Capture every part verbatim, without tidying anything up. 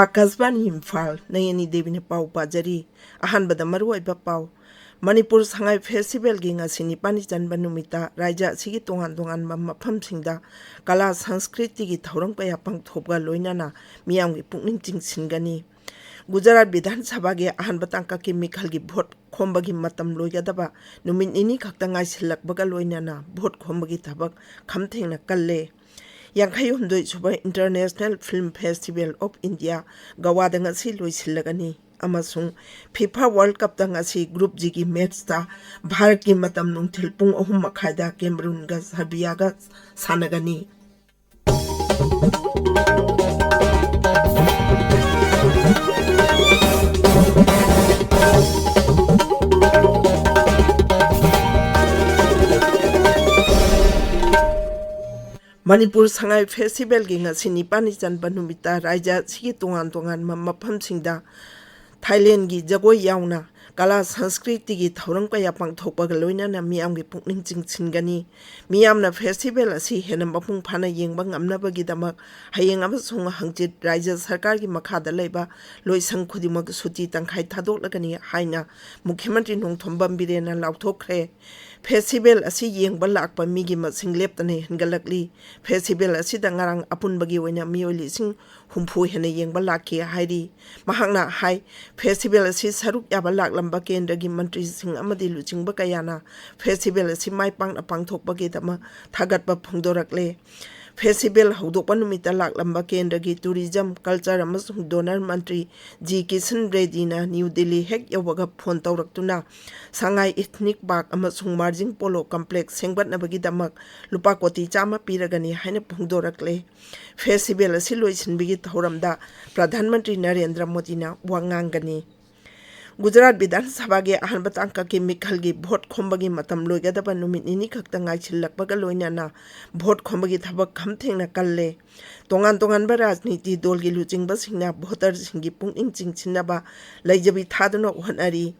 ꯑꯥꯀꯥꯁꯕꯥꯅꯤ ꯏꯝꯐꯥꯜ, ꯅꯌꯅꯤ ꯗꯦꯕꯤꯅ ꯄꯥꯎ ꯄꯥꯖꯔꯤ꯫ ꯑꯍꯥꯟꯕꯗ ꯃꯔꯨꯑꯣꯏꯕ ꯄꯥꯎ꯫ ꯃꯅꯤꯄꯨꯔ ꯁꯉꯥꯏ ꯐꯦꯁꯇꯤꯚꯦꯜꯒꯤ ꯉꯁꯤ ꯅꯤꯄꯥꯜꯅꯤ ꯆꯟꯕ ꯅꯨꯃꯤꯠꯇ ꯔꯥꯖ꯭ꯌ ꯑꯁꯤꯒꯤ ꯇꯣꯉꯥꯟ ꯇꯣꯉꯥꯟꯕ ꯃꯐꯝꯁꯤꯡꯗ ꯀꯂꯥ ꯁꯪꯁꯀ꯭ꯔꯤꯇꯤꯒꯤ ꯊꯧꯔꯝ ꯀꯌꯥ ꯄꯥꯡꯊꯣꯛꯄꯒ ꯂꯣꯏꯅꯅ ꯃꯤꯌꯥꯝꯒꯤ ꯄꯨꯛꯅꯤꯡ ꯆꯤꯡꯁꯤꯟꯒꯅꯤ꯫ ꯒꯨꯖꯔꯥꯠ ꯕꯤꯙꯥꯟ ꯁꯚꯥꯒꯤ ꯑꯍꯥꯟꯕ ꯇꯥꯡꯀꯛꯀꯤ ꯃꯤꯈꯜꯒꯤ ꯚꯣꯠ ꯈꯣꯝꯕꯒꯤ ꯃꯇꯝ ꯂꯣꯏꯒꯗꯕ ꯅꯨꯃꯤꯠ ꯅꯤꯅꯤ ꯈꯛꯇ ꯉꯥꯏꯁꯤꯜꯂꯛꯄꯒ ꯂꯣꯏꯅꯅ ꯚꯣꯠ ꯈꯣꯝꯕꯒꯤ ꯊꯕꯛ ꯈꯝ ꯊꯦꯡꯅ ꯀꯜꯂꯦ꯫ ꯌꯥꯡꯈꯩ ꯍꯨꯝꯗꯣꯏ ꯁꯨꯕ International Film Festival of India ꯒꯋꯥꯗ ꯉꯁꯤ ꯂꯣꯏꯁꯤꯜꯂꯒꯅꯤ ꯑꯃꯁꯨꯡ FIFA World Cupꯇ ꯉꯁꯤ Group Gꯒꯤ ꯃꯦꯠꯁꯇ ꯚꯥꯔꯠꯀꯤ ꯃꯇꯝ ꯅꯨꯡꯊꯤꯜ ꯄꯨꯡ ꯑꯍꯨꯝ ꯃꯈꯥꯏꯗ ꯀꯦꯃꯔꯨꯟꯒ ꯁꯔꯕꯤꯌꯥꯒ ꯁꯥꯟꯅꯒꯅꯤ꯫ ꯃꯅꯤꯄꯨꯔ ꯁꯉꯥꯏ ꯐꯦꯁꯇꯤꯚꯦꯜꯒꯤ ꯉꯁꯤ ꯅꯤꯄꯥꯜꯅꯤ ꯆꯟꯕ ꯅꯨꯃꯤꯠꯇ ꯔꯥꯖ꯭ꯌ ꯑꯁꯤꯒꯤ ꯇꯣꯉꯥꯟ ꯇꯣꯉꯥꯟꯕ ꯃꯐꯝꯁꯤꯡꯗ ꯊꯥꯏꯂꯦꯟꯒꯤ ꯖꯒꯣꯏ ꯌꯥꯎꯅ ꯀꯂꯥ ꯁꯪꯁꯀ꯭ꯔꯤꯇꯤꯒꯤ ꯊꯧꯔꯝ ꯀꯌꯥ ꯄꯥꯡꯊꯣꯛꯄꯒ ꯂꯣꯏꯅꯅ ꯃꯤꯌꯥꯝꯒꯤ ꯄꯨꯛꯅꯤꯡ ꯆꯤꯡꯁꯤꯟꯒꯅꯤ꯫ ꯃꯤꯌꯥꯝꯅ ꯐꯦꯁꯇꯤꯚꯦꯜ ꯑꯁꯤ ꯍꯦꯟꯅ ꯃꯄꯨꯡ ꯐꯥꯅ ꯌꯦꯡꯕ ꯉꯝꯅꯕꯒꯤꯗꯃꯛ ꯍꯌꯦꯡ ꯑꯃꯁꯨꯡ ꯍꯪꯆꯤꯠ ꯔꯥꯖ꯭ꯌ ꯁꯔꯀꯥꯔꯒꯤ ꯃꯈꯥꯗ ꯂꯩꯕ ꯂꯣꯏꯁꯪ ꯈꯨꯗꯤꯡꯃꯛ ꯁꯨꯇꯤ ꯇꯪꯈꯥꯏ ꯊꯥꯗꯣꯛꯂꯒꯅꯤ ꯍꯥꯏꯅ ꯃꯨꯈ꯭ꯌ ꯃꯟꯇ꯭ꯔꯤ ꯅꯣꯡꯊꯣꯝꯕꯝ ꯕꯤꯔꯦꯟꯅ ꯂꯥꯎꯊꯣꯛꯈ꯭ꯔꯦ꯫ ꯐꯦꯁꯇꯤꯚꯦꯜ ꯑꯁꯤ ꯌꯦꯡꯕ ꯂꯥꯛꯄ ꯃꯤꯒꯤ ꯃꯁꯤꯡ ꯂꯦꯞꯇꯅ ꯍꯦꯟꯒꯠꯂꯛꯂꯤ꯫ ꯐꯦꯁꯇꯤꯚꯦꯜ ꯑꯁꯤꯗ ꯉꯔꯥꯡ ꯑꯄꯨꯟꯕꯒꯤ ꯑꯣꯏꯅ ꯃꯤꯑꯣꯏ ꯂꯤꯁꯤꯡ ꯍꯨꯝꯐꯨ ꯍꯦꯟꯅ ꯌꯦꯡꯕ ꯂꯥꯛꯈꯤ ꯍꯥꯏꯔꯤ꯫ ꯃꯍꯥꯛꯅ ꯍꯥꯏ, ꯐꯦꯁꯇꯤꯚꯦꯜ ꯑꯁꯤ ꯁꯔꯨꯛ ꯌꯥꯕ ꯂꯥꯛꯂꯝꯕ ꯀꯦꯟꯗ꯭ꯔꯒꯤ ꯃꯟꯇ꯭ꯔꯤꯁꯤꯡ ꯑꯃꯗꯤ ꯂꯨꯆꯤꯡꯕ ꯀꯌꯥꯅ ꯐꯦꯁꯇꯤꯚꯦꯜ ꯑꯁꯤ ꯃꯥꯏ ꯄꯥꯛꯅ ꯄꯥꯡꯊꯣꯛꯄꯒꯤꯗꯃꯛ ꯊꯥꯒꯠꯄ ꯐꯣꯡꯗꯣꯔꯛꯂꯦ꯫ ꯐꯦꯁꯇꯤꯚꯦꯜ ꯍꯧꯗꯣꯛꯄ ꯅꯨꯃꯤꯠꯇ ꯂꯥꯛꯂꯝꯕ ꯀꯦꯟꯗ꯭ꯔꯒꯤ ꯇꯨꯔꯤꯖꯝ, ꯀꯜꯆꯔ ꯑꯃꯁꯨꯡ ꯗꯣꯅꯔ ꯃꯟꯇ꯭ꯔꯤ ꯖꯤ ꯀꯤꯁꯟ ꯔꯦꯗꯤꯅ ꯅ꯭ꯌꯨ ꯗꯤꯜꯂꯤ ꯍꯦꯛ ꯌꯧꯕꯒ ꯐꯣꯟ ꯇꯧꯔꯛꯇꯨꯅ ꯁꯉꯥꯏ ꯏꯊꯅꯤꯛ ꯄꯥꯔꯛ ꯑꯃꯁꯨꯡ ꯃꯥꯔꯖꯤꯡ ꯄꯣꯂꯣ ꯀꯝꯄ꯭ꯂꯦꯛꯁ ꯁꯦꯝꯒꯠꯅꯕꯒꯤꯗꯃꯛ ꯂꯨꯄꯥ ꯀꯣꯇꯤ ꯆꯥꯝꯃ ꯄꯤꯔꯒꯅꯤ ꯍꯥꯏꯅ ꯐꯣꯡꯗꯣꯔꯛꯂꯦ꯫ ꯐꯦꯁꯇꯤꯚꯦꯜ ꯑꯁꯤ ꯂꯣꯏꯁꯤꯟꯕꯒꯤ ꯊꯧꯔꯝꯗ ꯄ꯭ꯔꯙꯥꯟ ꯃꯟꯇ꯭ꯔꯤ ꯅꯔꯦꯟꯗ꯭ꯔ ꯃꯣꯗꯤꯅ ꯋꯥ ꯉꯥꯡꯒꯅꯤ꯫ ꯒꯨꯖꯔꯥꯠ ꯕꯤꯙꯥꯟ ꯁꯚꯥꯒꯤ ꯑꯍꯥꯟꯕ ꯇꯥꯡꯀꯛꯀꯤ ꯃꯤꯈꯜꯒꯤ ꯚꯣꯠ ꯈꯣꯝꯕꯒꯤ ꯃꯇꯝ ꯂꯣꯏꯒꯗꯕ ꯅꯨꯃꯤꯠ ꯅꯤꯅꯤ ꯈꯛꯇ ꯉꯥꯏꯁꯤꯜꯂꯛꯄꯒ ꯂꯣꯏꯅꯅ ꯚꯣꯠ ꯈꯣꯝꯕꯒꯤ ꯊꯕꯛ ꯈꯝ ꯊꯦꯡꯅ ꯀꯜꯂꯦ꯫ ꯇꯣꯉꯥꯟ ꯇꯣꯉꯥꯟꯕ ꯔꯥꯖꯅꯤꯇꯤ ꯗꯜꯒꯤ ꯂꯨꯆꯤꯡꯕꯁꯤꯡꯅ ꯚꯣꯇꯔꯁꯤꯡꯒꯤ ꯄꯨꯛꯅꯤꯡ ꯆꯤꯡꯁꯤꯟꯅꯕ ꯂꯩꯖꯕꯤ ꯊꯥꯗꯨꯅ ꯍꯣꯠꯅꯔꯤ꯫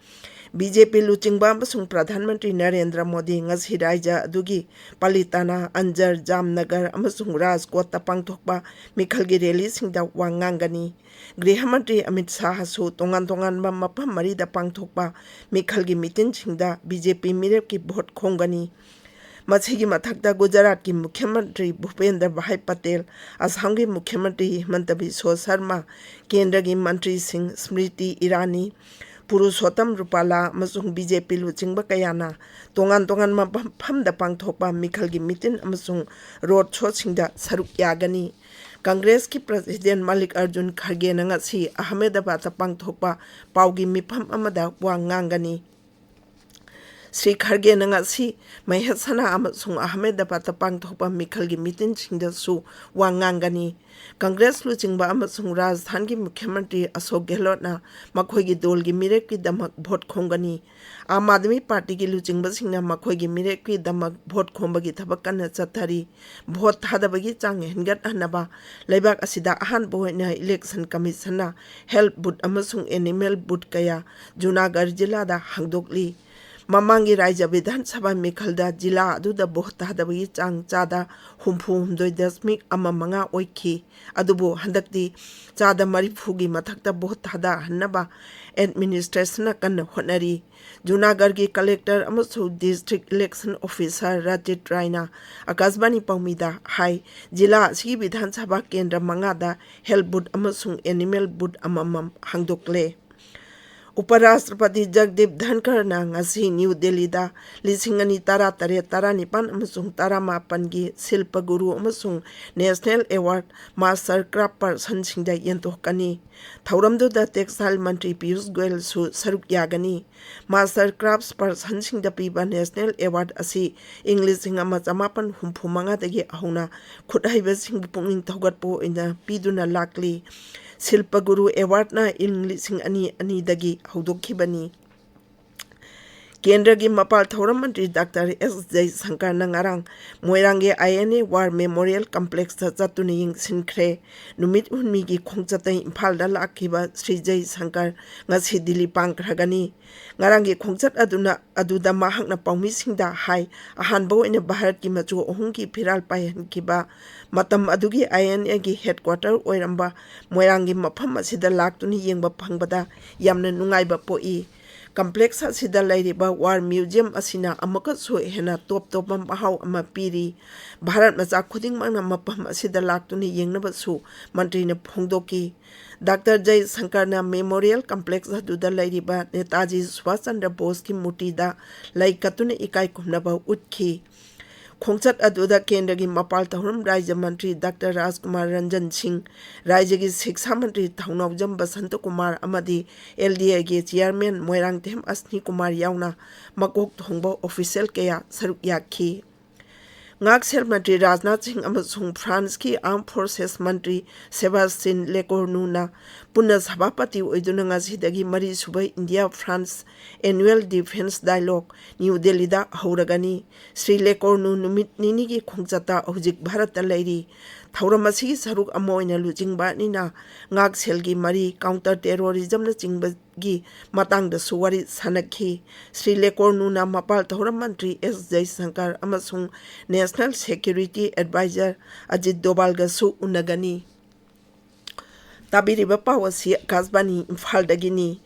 ꯕꯤ ꯖꯦ ꯄꯤ ꯂꯨꯆꯤꯡꯕ ꯑꯃꯁꯨꯡ ꯄ꯭ꯔꯙꯥꯟ ꯃꯟꯇ꯭ꯔꯤ ꯅꯔꯦꯟꯗ꯭ꯔ ꯃꯣꯗꯤ ꯉꯁꯤ ꯔꯥꯏꯖ꯭ꯌ ꯑꯗꯨꯒꯤ ꯄꯥꯂꯤꯇꯥꯅꯥ, ꯑꯟꯖꯔ, ꯖꯥꯝꯅꯒꯔ ꯑꯃꯁꯨꯡ ꯔꯥꯖꯀꯣꯠꯇ ꯄꯥꯡꯊꯣꯛꯄ ꯃꯤꯈꯜꯒꯤ ꯔꯦꯂꯤꯁꯤꯡꯗ ꯋꯥ ꯉꯥꯡꯒꯅꯤ꯫ ꯒ꯭ꯔꯤꯍ ꯃꯟꯇ꯭ꯔꯤ ꯑꯃꯤꯠ ꯁꯥꯍꯁꯨ ꯇꯣꯉꯥꯟ ꯇꯣꯉꯥꯟꯕ ꯃꯐꯝ ꯃꯔꯤꯗ ꯄꯥꯡꯊꯣꯛꯄ ꯃꯤꯈꯜꯒꯤ ꯃꯤꯇꯤꯟꯁꯤꯡꯗ ꯕꯤ ꯖꯦ ꯄꯤ ꯃꯤꯔꯦꯞꯀꯤ ꯚꯣꯠ ꯈꯣꯝꯒꯅꯤ꯫ ꯃꯁꯤꯒꯤ ꯃꯊꯛꯇ ꯒꯨꯖꯔꯥꯠꯀꯤ ꯃꯨꯈ꯭ꯌ ꯃꯟꯇ꯭ꯔꯤ ꯚꯨꯄꯦꯟꯗ꯭ꯔ ꯚꯥꯏ ꯄꯇꯦꯜ, ꯑꯁꯥꯝꯒꯤ ꯃꯨꯈ꯭ꯌ ꯃꯟꯇ꯭ꯔꯤ ꯍꯤꯃꯟꯇ ꯕꯤꯁ꯭ꯋ ꯁꯔꯃ, ꯀꯦꯟꯗ꯭ꯔꯒꯤ ꯃꯟꯇ꯭ꯔꯤꯁꯤꯡ ꯁ꯭ꯃ꯭ꯔꯤꯇꯤ ꯏꯔꯥꯅꯤ, ꯄꯨꯔꯨꯁꯣꯠꯇꯝ ꯔꯨꯄꯥꯂꯥ ꯑꯃꯁꯨꯡ ꯕꯤ ꯖꯦ ꯄꯤ ꯂꯨꯆꯤꯡꯕ ꯀꯌꯥꯅ ꯇꯣꯉꯥꯟ ꯇꯣꯉꯥꯟꯕ ꯃꯐꯝꯗ ꯄꯥꯡꯊꯣꯛꯄ ꯃꯤꯈꯜꯒꯤ ꯃꯤꯇꯤꯟ ꯑꯃꯁꯨꯡ ꯔꯣꯗ ꯁꯣꯁꯤꯡꯗ ꯁꯔꯨꯛ ꯌꯥꯒꯅꯤ꯫ ꯀꯪꯒ꯭ꯔꯦꯁꯀꯤ ꯄ꯭ꯔꯁꯤꯗꯦꯟ ꯃꯜꯂꯤꯛ ꯑꯔꯖꯨꯟ ꯈꯔꯒꯦꯅ ꯉꯁꯤ ꯑꯍꯃꯦꯗꯕꯥꯗꯇ ꯄꯥꯡꯊꯣꯛꯄ ꯄꯥꯎꯒꯤ ꯃꯤꯐꯝ ꯑꯃꯗ ꯋꯥ ꯉꯥꯡꯒꯅꯤ꯫ ꯁ꯭ꯔꯤ ꯈꯔꯒꯦꯅ ꯉꯁꯤ ꯃꯍꯦꯁꯅꯥ ꯑꯃꯁꯨꯡ ꯑꯍꯃꯦꯗꯕꯥꯗꯇ ꯄꯥꯡꯊꯣꯛꯄ ꯃꯤꯈꯜꯒꯤ ꯃꯤꯇꯤꯟꯁꯤꯡꯗꯁꯨ ꯋꯥ ꯉꯥꯡꯒꯅꯤ꯫ ꯀꯪꯒ꯭ꯔꯦꯁ ꯂꯨꯆꯤꯡꯕ ꯑꯃꯁꯨꯡ ꯔꯥꯖꯁꯊꯥꯟꯒꯤ ꯃꯨꯈ꯭ꯌ ꯃꯟꯇ꯭ꯔꯤ ꯑꯁꯣꯛ ꯒꯦꯍꯂꯣꯠꯅ ꯃꯈꯣꯏꯒꯤ ꯗꯣꯜꯒꯤ ꯃꯤꯔꯦꯞꯀꯤꯗꯃꯛ ꯚꯣꯠ ꯈꯣꯝꯒꯅꯤ꯫ ꯑꯥꯝ ꯑꯥꯗꯃꯤ ꯄꯥꯔꯇꯤꯒꯤ ꯂꯨꯆꯤꯡꯕꯁꯤꯡꯅ ꯃꯈꯣꯏꯒꯤ ꯃꯤꯔꯦꯞꯀꯤꯗꯃꯛ ꯚꯣꯠ ꯈꯣꯝꯕꯒꯤ ꯊꯕꯛ ꯀꯟꯅ ꯆꯠꯊꯔꯤ꯫ ꯚꯣꯠ ꯊꯥꯗꯕꯒꯤ ꯆꯥꯡ ꯍꯦꯟꯒꯠꯍꯟꯅꯕ ꯂꯩꯕꯥꯛ ꯑꯁꯤꯗ ꯑꯍꯥꯟꯕ ꯑꯣꯏꯅ ꯏꯂꯦꯛꯁꯟ ꯀꯃꯤꯁꯟꯅ ꯍꯦꯜꯊ ꯕꯨꯠ ꯑꯃꯁꯨꯡ ꯑꯦꯅꯤꯃꯦꯜ ꯕꯨꯠ ꯀꯌꯥ ꯖꯨꯅꯥꯒꯔ ꯖꯤꯂꯥꯗ ꯍꯥꯡꯗꯣꯛꯂꯤ꯫ ꯃꯃꯥꯡꯒꯤ ꯔꯥꯖ꯭ꯌ ꯕꯤꯙꯥꯟ ꯁꯚꯥ ꯃꯤꯈꯜꯗ ꯖꯤꯂꯥ ꯑꯗꯨꯗ ꯚꯣꯠ ꯊꯥꯗꯕꯒꯤ ꯆꯥꯡ ꯆꯥꯗ ꯍꯨꯝꯐꯨ ꯍꯨꯝꯗꯣꯏ ꯗꯁꯃꯤꯛ ꯑꯃ ꯃꯉꯥ ꯑꯣꯏꯈꯤ꯫ ꯑꯗꯨꯕꯨ ꯍꯟꯗꯛꯇꯤ ꯆꯥꯗ ꯃꯔꯤꯐꯨꯒꯤ ꯃꯊꯛꯇ ꯚꯣꯠ ꯊꯥꯗꯍꯟꯅꯕ ꯑꯦꯗꯃꯤꯅꯤꯁꯇ꯭ꯔꯦꯁꯟꯅ ꯀꯟꯅ ꯍꯣꯠꯅꯔꯤ꯫ ꯖꯨꯅꯥꯒꯔꯒꯤ ꯀꯂꯦꯛꯇꯔ ꯑꯃꯁꯨꯡ ꯗꯤꯁꯇ꯭ꯔꯤꯛ ꯏꯂꯦꯛꯁꯟ ꯑꯣꯐꯤꯁꯥꯔ ꯔꯥꯖꯤꯠ ꯔꯥꯏꯅ ꯑꯀꯥꯁꯕꯥꯅꯤ ꯄꯥꯎꯃꯤꯗ ꯍꯥꯏ, ꯖꯤꯂꯥ ꯑꯁꯤꯒꯤ ꯕꯤꯙꯥꯟ ꯁꯚꯥ ꯀꯦꯟꯗ꯭ꯔ ꯃꯉꯥꯗ ꯍꯦꯜꯊ ꯕꯨꯠ ꯑꯃꯁꯨꯡ ꯑꯦꯅꯤꯃꯦꯜ ꯕꯨꯠ ꯑꯃꯃꯝ ꯍꯥꯡꯗꯣꯛꯂꯦ꯫ ꯎꯄꯔꯥꯁꯇ꯭ꯔꯄꯇꯤ ꯖꯒꯗꯤꯞ ꯙꯟꯈꯔꯅ ꯉꯁꯤ ꯅ꯭ꯌꯨ ꯗꯦꯜꯂꯤꯗ ꯂꯤꯁꯤꯡ ꯑꯅꯤ ꯇꯔꯥꯇꯔꯦꯠ, ꯇꯔꯥꯅꯤꯄꯥꯟ ꯑꯃꯁꯨꯡ ꯇꯔꯥꯃꯥꯄꯟꯒꯤ ꯁꯤꯜꯄ ꯒꯨꯔꯨ ꯑꯃꯁꯨꯡ ꯅꯦꯁꯅꯦꯜ ꯑꯦꯋꯥꯔꯗ ꯃꯥꯁꯇꯔ ꯀ꯭ꯔꯥꯐ ꯄꯔꯁꯟꯁꯤꯡꯗ ꯌꯦꯟꯊꯣꯛꯀꯅꯤ꯫ ꯊꯧꯔꯝꯗꯨꯗ ꯇꯦꯛꯁꯇꯥꯏꯜ ꯃꯟꯇ꯭ꯔꯤ ꯄꯤꯌꯨꯁ ꯒꯣꯌꯜꯁꯨ ꯁꯔꯨꯛ ꯌꯥꯒꯅꯤ꯫ ꯃꯥꯁꯇꯔ ꯀ꯭ꯔꯥꯐ ꯄꯔꯁꯟꯁꯤꯡꯗ ꯄꯤꯕ ꯅꯦꯁꯅꯦꯜ ꯑꯦꯋꯥꯔꯗ ꯑꯁꯤ ꯏꯪ ꯂꯤꯁꯤꯡ ꯑꯃ ꯆꯃꯥꯄꯟ ꯍꯨꯝꯐꯨ ꯃꯉꯥꯗꯒꯤ ꯍꯧꯅ ꯈꯨꯠꯍꯩꯕꯁꯤꯡꯕꯨ ꯄꯨꯛꯅꯤꯡ ꯊꯧꯒꯠꯄ ꯑꯣꯏꯅ ꯄꯤꯗꯨꯅ ꯂꯥꯛꯂꯤ꯫ ꯁꯤꯜꯄ ꯒꯨꯔꯨ ꯑꯦꯋꯥꯔꯗꯅ ꯏꯪ ꯂꯤꯁꯤꯡ ꯑꯅꯤ ꯑꯅꯤꯗꯒꯤ ꯍꯧꯗꯣꯛꯈꯤꯕꯅꯤ꯫ ꯀꯦꯟꯗ꯭ꯔꯒꯤ ꯃꯄꯥꯜ ꯊꯧꯔꯝ ꯃꯟꯇ꯭ꯔꯤ ꯗꯥꯛꯇꯔ ꯑꯦꯁ ꯖꯌꯁꯪꯀꯔꯅ ꯉꯔꯥꯡ ꯃꯣꯏꯔꯥꯡꯒꯤ ꯑꯥꯏ ꯑꯦꯟ ꯑꯦ ꯋꯥꯔ ꯃꯦꯃꯣꯔꯤꯌꯦꯜ ꯀꯝꯄ꯭ꯂꯦꯛꯁꯇ ꯆꯠꯇꯨꯅ ꯌꯦꯡꯁꯤꯟꯈ꯭ꯔꯦ꯫ ꯅꯨꯃꯤꯠ ꯍꯨꯝꯅꯤꯒꯤ ꯈꯣꯡꯆꯠꯇ ꯏꯝꯐꯥꯜꯗ ꯂꯥꯛꯈꯤꯕ ꯁ꯭ꯔꯤ ꯖꯌꯁꯪꯀꯔ ꯉꯁꯤ ꯗꯤꯜꯂꯤ ꯄꯥꯡꯈ꯭ꯔꯒꯅꯤ꯫ ꯉꯔꯥꯡꯒꯤ ꯈꯣꯡꯆꯠ ꯑꯗꯨꯅ, ꯑꯗꯨꯗ ꯃꯍꯥꯛꯅ ꯄꯥꯎꯃꯤꯁꯤꯡꯗ ꯍꯥꯏ, ꯑꯍꯥꯟꯕ ꯑꯣꯏꯅ ꯚꯥꯔꯠꯀꯤ ꯃꯆꯨ ꯑꯍꯨꯝꯒꯤ ꯐꯤꯔꯥꯜ ꯄꯥꯏꯍꯟꯈꯤꯕ ꯃꯇꯝ ꯑꯗꯨꯒꯤ ꯑꯥꯏ ꯑꯦꯟ ꯑꯦꯒꯤ ꯍꯦꯗꯀ꯭ꯋꯥꯇꯔ ꯑꯣꯏꯔꯝꯕ ꯃꯣꯏꯔꯥꯡꯒꯤ ꯃꯐꯝ ꯑꯁꯤꯗ ꯂꯥꯛꯇꯨꯅ ꯌꯦꯡꯕ ꯐꯪꯕꯗ ꯌꯥꯝꯅ ꯅꯨꯡꯉꯥꯏꯕ ꯄꯣꯛꯏ꯫ ꯀꯝꯄ꯭ꯂꯦꯛꯁ ꯑꯁꯤꯗ ꯂꯩꯔꯤꯕ ꯋꯥꯔ ꯃ꯭ꯌꯨꯖꯤꯌꯝ ꯑꯁꯤꯅ ꯑꯃꯨꯛꯀꯁꯨ ꯍꯦꯟꯅ ꯇꯣꯞ ꯇꯣꯞꯄ ꯃꯍꯥꯎ ꯑꯃ ꯄꯤꯔꯤ꯫ ꯚꯥꯔꯠ ꯃꯆꯥ ꯈꯨꯗꯤꯡꯃꯛꯅ ꯃꯐꯝ ꯑꯁꯤꯗ ꯂꯥꯛꯇꯨꯅ ꯌꯦꯡꯅꯕꯁꯨ ꯃꯟꯇ꯭ꯔꯤꯅ ꯐꯣꯡꯗꯣꯛꯈꯤ꯫ ꯗꯥꯛꯇꯔ ꯖꯌꯁꯪꯀꯔꯅ ꯃꯦꯃꯣꯔꯤꯌꯦꯜ ꯀꯝꯄ꯭ꯂꯦꯛꯁ ꯑꯗꯨꯗ ꯂꯩꯔꯤꯕ ꯅꯦꯇꯥꯖꯤ ꯁꯨꯚꯥꯁ ꯆꯟꯗ꯭ꯔ ꯕꯣꯁꯀꯤ ꯃꯨꯔꯇꯤꯗ ꯂꯩ ꯀꯠꯇꯨꯅ ꯏꯀꯥꯏ ꯈꯨꯝꯅꯕ ꯎꯠꯈꯤ꯫ ꯈꯣꯡꯆꯠ ꯑꯗꯨꯗ ꯀꯦꯟꯗ꯭ꯔꯒꯤ ꯃꯄꯥꯜ ꯊꯧꯔꯝ ꯔꯥꯖ꯭ꯌ ꯃꯟꯇ꯭ꯔꯤ ꯗꯥꯛꯇꯔ ꯔꯥꯖꯀꯨꯃꯥꯔ ꯔꯟꯖꯟ ꯁꯤꯡ, ꯔꯥꯖ꯭ꯌꯒꯤ ꯁꯤꯛꯁꯥ ꯃꯟꯇ꯭ꯔꯤ ꯊꯧꯅꯥꯎꯖꯝ ꯕꯁꯟꯇ ꯀꯨꯃꯥꯔ ꯑꯃꯗꯤ ꯑꯦꯜ ꯗꯤ ꯑꯦꯒꯤ ꯆꯤꯌꯥꯔꯃꯦꯟ ꯃꯣꯏꯔꯥꯡꯊꯦꯝ ꯑꯁꯅꯤ ꯀꯨꯃꯥꯔ ꯌꯥꯎꯅ ꯃꯀꯣꯛ ꯊꯣꯡꯕ ꯑꯣꯐꯤꯁꯤꯌꯦꯜ ꯀꯌꯥ ꯁꯔꯨꯛ ꯌꯥꯈꯤ꯫ ꯉꯥꯛꯁꯦꯜ ꯃꯟꯇ꯭ꯔꯤ ꯔꯥꯖꯅꯥꯊ ꯁꯤꯡ ꯑꯃꯁꯨꯡ ꯐ꯭ꯔꯥꯟꯁꯀꯤ ꯑꯥꯔꯝ ꯐꯣꯔꯁꯦꯁ ꯃꯟꯇ꯭ꯔꯤ ꯁꯦꯕꯥꯁꯇꯤꯟ ꯂꯦꯀꯣꯔꯅꯨꯅ ꯄꯨꯟꯅ ꯁꯚꯥꯄꯇꯤ ꯑꯣꯏꯗꯨꯅ ꯉꯁꯤꯗꯒꯤ ꯃꯔꯤꯁꯨꯕ India France annual defence dialogue new ꯗꯦꯜꯂꯤꯗ ꯍꯧꯔꯒꯅꯤ꯫ ꯁ꯭ꯔꯤ ꯂꯦꯀꯣꯔꯅꯨ ꯅꯨꯃꯤꯠ ꯅꯤꯅꯤꯒꯤ ꯈꯣꯡꯆꯠꯇ ꯍꯧꯖꯤꯛ ꯚꯥꯔꯠꯇ ꯂꯩꯔꯤ꯫ ꯊꯧꯔꯝ ꯑꯁꯤꯒꯤ ꯁꯔꯨꯛ ꯑꯃ ꯑꯣꯏꯅ ꯂꯨꯆꯤꯡꯕ ꯑꯅꯤꯅ ꯉꯥꯛꯁꯦꯜꯒꯤ ꯃꯔꯤ, ꯀꯥꯎꯟꯇꯔ ꯇꯦꯔꯣꯔꯤꯖꯝꯅꯆꯤꯡꯕꯒꯤ ꯃꯇꯥꯡꯗꯁꯨ ꯋꯥꯔꯤ ꯁꯥꯅꯈꯤ꯫ ꯁ꯭ꯔꯤ ꯂꯦꯀꯣꯔꯅꯨꯅ ꯃꯄꯥꯜ ꯊꯧꯔꯝ ꯃꯟꯇ꯭ꯔꯤ ꯑꯦꯁ ꯖꯌꯁꯪꯀꯔ ꯑꯃꯁꯨꯡ ꯅꯦꯁꯅꯦꯜ ꯁꯦꯀ꯭ꯌꯨꯔꯤꯇꯤ ꯑꯦꯗꯚꯥꯏꯖꯔ ꯑꯖꯤꯠ ꯗꯣꯚꯥꯜꯒꯁꯨ ꯎꯅꯒꯅꯤ꯫ ꯇꯥꯕꯤꯔꯤꯕ ꯄꯥꯎ ꯑꯁꯤ ꯑꯀꯥꯁꯕꯥꯅꯤ ꯏꯝꯐꯥꯜꯗꯒꯤꯅꯤ꯫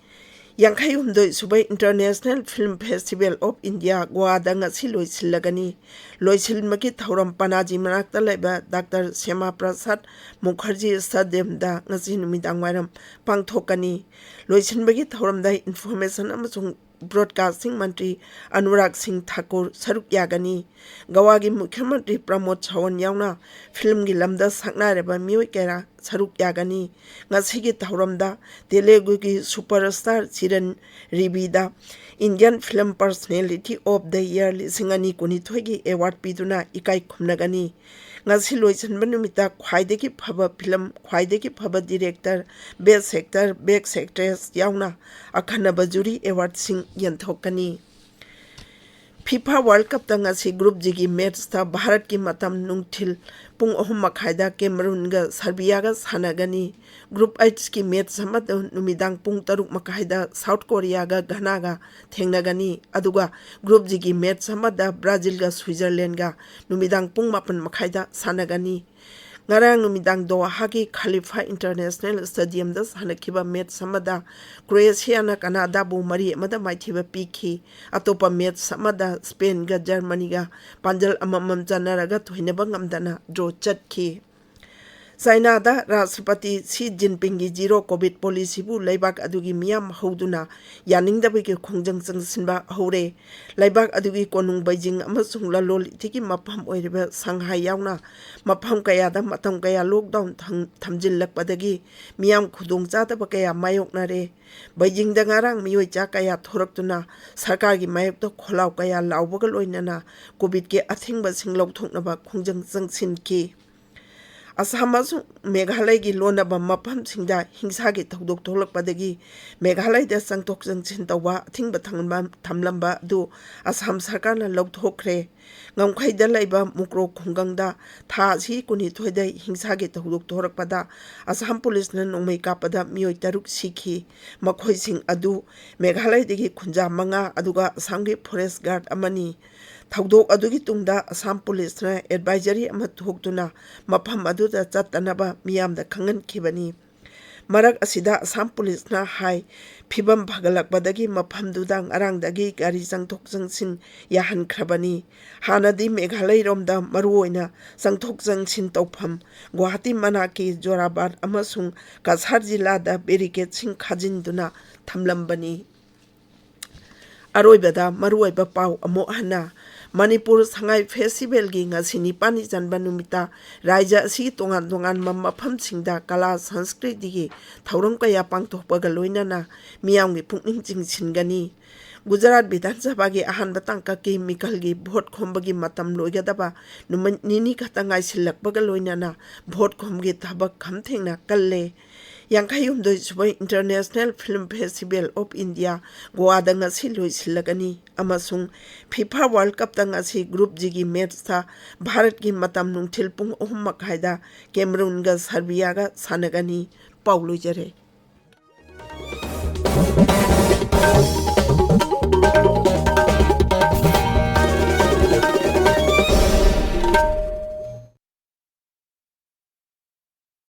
ꯌꯥꯡꯈꯩ ꯍꯨꯝꯗꯣꯏ ꯁꯨꯕ international film festival of India ꯒꯣꯋꯥꯗ ꯉꯁꯤ ꯂꯣꯏꯁꯤꯜꯂꯒꯅꯤ꯫ ꯂꯣꯏꯁꯤꯟꯕꯒꯤ ꯊꯧꯔꯝ ꯄꯅꯥꯖꯤ ꯃꯅꯥꯛꯇ ꯂꯩꯕ ꯗꯥꯛꯇꯔ ꯁ꯭ꯌꯥꯃꯥ ꯄ꯭ꯔꯁꯥꯗ ꯃꯨꯈꯔꯖꯤ ꯁ꯭ꯇꯦꯗꯤꯌꯝꯗ ꯉꯁꯤ ꯅꯨꯃꯤꯗꯥꯡ ꯋꯥꯏꯔꯝ ꯄꯥꯡꯊꯣꯛꯀꯅꯤ꯫ ꯂꯣꯏꯁꯤꯟꯕꯒꯤ ꯊꯧꯔꯝꯗ ꯏꯟꯐꯣꯔꯃꯦꯁꯟ ꯑꯃꯁꯨꯡ ꯕ꯭ꯔꯣꯗꯀꯥꯁꯇꯤꯡ ꯃꯟꯇ꯭ꯔꯤ ꯑꯅꯨꯔꯥꯒ ꯁꯤꯡ ꯊꯥꯀꯨꯔ ꯁꯔꯨꯛ ꯌꯥꯒꯅꯤ꯫ ꯒꯋꯥꯒꯤ ꯃꯨꯈ꯭ꯌ ꯃꯟꯇ꯭ꯔꯤ ꯄ꯭ꯔꯃꯣꯗ ꯁꯥꯋꯟ ꯌꯥꯎꯅ ꯐꯤꯜꯝꯒꯤ ꯂꯝꯗ ꯁꯛꯅꯥꯏꯔꯕ ꯃꯤꯑꯣꯏ ꯀꯌꯥ ꯁꯔꯨꯛ ꯌꯥꯒꯅꯤ꯫ ꯉꯁꯤꯒꯤ ꯊꯧꯔꯝꯗ ꯇꯦꯂꯨꯒꯨꯒꯤ ꯁꯨꯄꯔ ꯁ꯭ꯇꯥꯔ ꯆꯤꯔꯟ ꯔꯤꯕꯤꯗ Indian Film Personality of the Year ꯂꯤꯁꯤꯡ ꯑꯅꯤ ꯀꯨꯟꯅꯤꯊꯣꯏꯒꯤ ꯑꯦꯋꯥꯔꯗ ꯄꯤꯗꯨꯅ ꯏꯀꯥꯏ ꯈꯨꯝꯅꯒꯅꯤ꯫ ꯉꯁꯤ ꯂꯣꯏꯁꯤꯟꯕ ꯅꯨꯃꯤꯠꯇ ꯈ꯭ꯋꯥꯏꯗꯒꯤ ꯐꯕ ꯐꯤꯂꯝ, ꯈ꯭ꯋꯥꯏꯗꯒꯤ ꯐꯕ ꯗꯤꯔꯦꯛꯇꯔ, ꯕꯦꯁ ꯑꯦꯛꯇꯔ, ꯕꯦꯁ ꯑꯦꯛꯇ꯭ꯔꯦꯁ ꯌꯥꯎꯅ ꯑꯈꯟꯅꯕ ꯖꯨꯔꯤ ꯑꯦꯋꯥꯔꯗꯁꯤꯡ ꯌꯦꯟꯊꯣꯛꯀꯅꯤ꯫ ꯐꯤꯐꯥ ꯋꯥꯔꯜ ꯀꯞꯇ ꯉꯁꯤ ꯒ꯭ꯔꯨꯞ ꯖꯤꯒꯤ ꯃꯦꯠꯁꯇ ꯚꯥꯔꯠꯀꯤ ꯃꯇꯝ ꯅꯨꯡꯊꯤꯜ ꯄꯨꯡ ꯑꯍꯨꯝ ꯃꯈꯥꯏꯗ ꯀꯦꯃꯔꯨꯟꯒ ꯁꯔꯕꯤꯌꯥꯒ ꯁꯥꯟꯅꯒꯅꯤ꯫ ꯒ꯭ꯔꯨꯞ ꯑꯩꯆꯀꯤ ꯃꯦꯠꯁ ꯑꯃꯗ ꯅꯨꯃꯤꯗꯥꯡ ꯄꯨꯡ ꯇꯔꯨꯛ ꯃꯈꯥꯏꯗ ꯁꯥꯎꯠ ꯀꯣꯔꯤꯌꯥꯒ ꯘꯅꯥꯒ ꯊꯦꯡꯅꯒꯅꯤ꯫ ꯑꯗꯨꯒ ꯒ꯭ꯔꯨꯞ ꯖꯤꯒꯤ ꯃꯦꯠꯁ ꯑꯃꯗ ꯕ꯭ꯔꯥꯖꯤꯜꯒ ꯁ꯭ꯋꯤꯖꯔꯂꯦꯟꯒ ꯅꯨꯃꯤꯗꯥꯡ ꯄꯨꯡ ꯃꯥꯄꯟ ꯃꯈꯥꯏꯗ ꯁꯥꯟꯅꯒꯅꯤ꯫ ꯉꯔꯥꯡ ꯅꯨꯃꯤꯗꯥꯡ ꯗꯣꯍꯥꯒꯤ ꯈꯂꯤꯐꯥ ꯏꯟꯇꯔꯅꯦꯁꯅꯦꯜ ꯁ꯭ꯇꯦꯗꯤꯌꯝꯗ ꯁꯥꯟꯅꯈꯤꯕ ꯃꯦꯠꯁ ꯑꯃꯗ ꯀ꯭ꯔꯣꯑꯦꯁꯤꯌꯥꯅ ꯀꯅꯥꯗꯥꯕꯨ ꯃꯔꯤ ꯑꯃꯗ ꯃꯥꯏꯊꯤꯕ ꯄꯤꯈꯤ꯫ ꯑꯇꯣꯞꯄ ꯃꯦꯠꯁ ꯑꯃꯗ ꯁ꯭ꯄꯦꯟꯒ ꯖꯔꯃꯅꯤꯒ ꯄꯥꯟꯖꯜ ꯑꯃꯃꯝ ꯆꯟꯅꯔꯒ ꯊꯣꯏꯅꯕ ꯉꯝꯗꯅ ꯗ꯭ꯔꯣ ꯆꯠꯈꯤ꯫ ꯆꯥꯏꯅꯥꯗ ꯔꯥꯁꯇ꯭ꯔꯄꯇꯤ ꯁꯤ ꯖꯤꯟꯄꯤꯡꯒꯤ ꯖꯤꯔꯣ ꯀꯣꯚꯤꯗ ꯄꯣꯂꯤꯁꯤꯕꯨ ꯂꯩꯕꯥꯛ ꯑꯗꯨꯒꯤ ꯃꯤꯌꯥꯝ ꯍꯧꯗꯨꯅ ꯌꯥꯅꯤꯡꯗꯕꯒꯤ ꯈꯣꯡꯖꯪ ꯆꯪꯁꯤꯟꯕ ꯍꯧꯔꯦ꯫ ꯂꯩꯕꯥꯛ ꯑꯗꯨꯒꯤ ꯀꯣꯅꯨꯡ ꯕꯩꯖꯤꯡ ꯑꯃꯁꯨꯡ ꯂꯂꯣꯟ ꯏꯇꯤꯛꯀꯤ ꯃꯐꯝ ꯑꯣꯏꯔꯤꯕ ꯁꯪꯍꯥꯏ ꯌꯥꯎꯅ ꯃꯐꯝ ꯀꯌꯥꯗ ꯃꯇꯝ ꯀꯌꯥ ꯂꯣꯛꯗꯥꯎꯟ ꯊꯝ-, ꯊꯝꯖꯤꯜꯂꯛꯄꯗꯒꯤ ꯃꯤꯌꯥꯝ ꯈꯨꯗꯣꯡꯆꯥꯗꯕ ꯀꯌꯥ ꯃꯥꯌꯣꯛꯅꯔꯦ꯫ ꯕꯩꯖꯤꯡꯗ ꯉꯔꯥꯡ ꯃꯤꯑꯣꯏ ꯆꯥ ꯀꯌꯥ ꯊꯣꯔꯛꯇꯨꯅ ꯁꯔꯀꯥꯔꯒꯤ ꯃꯥꯌꯣꯛꯇ ꯈꯣꯜꯂꯥꯎ ꯀꯌꯥ ꯂꯥꯎꯕꯒ ꯂꯣꯏꯅꯅ ꯀꯣꯚꯤꯗꯀꯤ ꯑꯊꯤꯡꯕꯁꯤꯡ ꯂꯧꯊꯣꯛꯅꯕ ꯈꯣꯡꯖꯪ ꯆꯪꯁꯤꯟꯈꯤ꯫ ꯑꯁꯥꯝ ꯑꯃꯁꯨꯡ ꯃꯦꯘꯥꯂꯌꯒꯤ ꯂꯣꯟꯅꯕ ꯃꯐꯝꯁꯤꯡꯗ ꯍꯤꯡꯁꯥꯒꯤ ꯊꯧꯗꯣꯛ ꯊꯣꯛꯂꯛꯄꯗꯒꯤ ꯃꯦꯘꯥꯂꯌꯗ ꯆꯪꯊꯣꯛ ꯆꯪꯁꯤꯟ ꯇꯧꯕ ꯑꯊꯤꯡꯕ ꯊꯝꯂꯝ-, ꯊꯝꯂꯝꯕ ꯑꯗꯨ ꯑꯁꯥꯝ ꯁꯔꯀꯥꯔꯅ ꯂꯧꯊꯣꯛꯈ꯭ꯔꯦ꯫ ꯉꯝꯈꯩꯗ ꯂꯩꯕ ꯃꯨꯀ꯭ꯔꯣ ꯈꯨꯡꯒꯪꯗ ꯊꯥ ꯑꯁꯤ ꯀꯨꯟꯅꯤꯊꯣꯏꯗ ꯍꯤꯡꯁꯥꯒꯤ ꯊꯧꯗꯣꯛ ꯊꯣꯔꯛꯄꯗ ꯑꯁꯥꯝ ꯄꯨꯂꯤꯁꯅ ꯅꯣꯡꯃꯩ ꯀꯥꯞꯄꯗ ꯃꯤꯑꯣꯏ ꯇꯔꯨꯛ ꯁꯤꯈꯤ꯫ ꯃꯈꯣꯏꯁꯤꯡ ꯑꯗꯨ ꯃꯦꯘꯥꯂꯌꯗꯒꯤ ꯈꯨꯟꯖꯥ ꯃꯉꯥ, ꯑꯗꯨꯒ ꯑꯁꯥꯝꯒꯤ ꯐꯣꯔꯦꯁ ꯒꯥꯔꯗ ꯑꯃꯅꯤ꯫ ꯊꯧꯗꯣꯛ ꯑꯗꯨꯒꯤ ꯇꯨꯡꯗ ꯑꯁꯥꯝ ꯄꯨꯂꯤꯁꯅ ꯑꯦꯗꯚꯥꯏꯖꯔꯤ ꯑꯃ ꯊꯣꯛꯇꯨꯅ ꯃꯐꯝ ꯑꯗꯨꯗ ꯆꯠꯇꯅꯕ ꯃꯤꯌꯥꯝꯗ ꯈꯪꯍꯟꯈꯤꯕꯅꯤ꯫ ꯃꯔꯛ ꯑꯁꯤꯗ ꯑꯁꯥꯝ ꯄꯨꯂꯤꯁꯅ ꯍꯥꯏ, ꯐꯤꯕꯝ ꯐꯒꯠꯂꯛꯄꯗꯒꯤ ꯃꯐꯝꯗꯨꯗ ꯉꯔꯥꯡꯗꯒꯤ ꯒꯥꯔꯤ ꯆꯪꯊꯣꯛ ꯆꯪꯁꯤꯟ ꯌꯥꯍꯟꯈ꯭ꯔꯕꯅꯤ꯫ ꯍꯥꯟꯅꯗꯤ ꯃꯦꯘꯥꯂꯌꯔꯣꯝꯗ ꯃꯔꯨꯑꯣꯏꯅ ꯆꯪꯊꯣꯛ ꯆꯪꯁꯤꯟ ꯇꯧꯐꯝ ꯒꯨꯋꯥꯍꯥꯇꯤ ꯃꯅꯥꯛꯀꯤ ꯖꯣꯔꯥꯕꯥꯗ ꯑꯃꯁꯨꯡ ꯀꯁꯥꯔ ꯖꯤꯂꯥꯗ ꯕꯦꯔꯤꯀꯦꯗꯁꯤꯡ ꯈꯥꯖꯤꯟꯗꯨꯅ ꯊꯝꯂꯝꯕꯅꯤ꯫ ꯑꯔꯣꯏꯕꯗ ꯃꯔꯨꯑꯣꯏꯕ ꯄꯥꯎ ꯑꯃꯨꯛ ꯍꯟꯅ꯫ ꯃꯅꯤꯄꯨꯔ ꯁꯉꯥꯏ ꯐꯦꯁꯇꯤꯚꯦꯜꯒꯤ ꯉꯁꯤ ꯅꯤꯄꯥꯜꯅꯤ ꯆꯟꯕ ꯅꯨꯃꯤꯠꯇ ꯔꯥꯖ꯭ꯌ ꯑꯁꯤꯒꯤ ꯇꯣꯉꯥꯟ ꯇꯣꯉꯥꯟꯕ ꯃꯐꯝꯁꯤꯡꯗ ꯀꯂꯥ ꯁꯪꯁꯀ꯭ꯔꯤꯇꯤꯒꯤ ꯊꯧꯔꯝ ꯀꯌꯥ ꯄꯥꯡꯊꯣꯛꯄꯒ ꯂꯣꯏꯅꯅ ꯃꯤꯌꯥꯝꯒꯤ ꯄꯨꯛꯅꯤꯡ ꯆꯤꯡꯁꯤꯟꯒꯅꯤ꯫ ꯒꯨꯖꯔꯥꯠ ꯕꯤꯙꯥꯟ ꯁꯚꯥꯒꯤ ꯑꯍꯥꯟꯕ ꯇꯥꯡꯀꯛꯀꯤ ꯃꯤꯈꯜꯒꯤ ꯚꯣꯠ ꯈꯣꯝꯕꯒꯤ ꯃꯇꯝ ꯂꯣꯏꯒꯗꯕ ꯅꯨꯃꯤꯠ ꯅꯤꯅꯤ ꯈꯛꯇ ꯉꯥꯏꯁꯤꯜꯂꯛꯄꯒ ꯂꯣꯏꯅꯅ ꯚꯣꯠ ꯈꯣꯝꯒꯤ ꯊꯕꯛ ꯈꯝ ꯊꯦꯡꯅ ꯀꯜꯂꯦ꯫ ꯌꯥꯡꯈꯩ ꯍꯨꯝꯗꯣꯏ ꯁꯨꯕ International Film Festival of India ꯒꯣꯋꯥꯗ ꯉꯁꯤ ꯂꯣꯏꯁꯤꯜꯂꯒꯅꯤ ꯑꯃꯁꯨꯡ FIFA World Cupꯇ ꯉꯁꯤ Group Gꯒꯤ ꯃꯦꯠꯁꯇ ꯚꯥꯔꯠꯀꯤ ꯃꯇꯝ ꯅꯨꯡꯊꯤꯜ ꯄꯨꯡ ꯑꯍꯨꯝ ꯃꯈꯥꯏꯗ ꯀꯦꯃꯔꯨꯟꯒ ꯁꯔꯕꯤꯌꯥꯒ ꯁꯥꯟꯅꯒꯅꯤ꯫ ꯄꯥꯎ ꯂꯣꯏꯖꯔꯦ꯫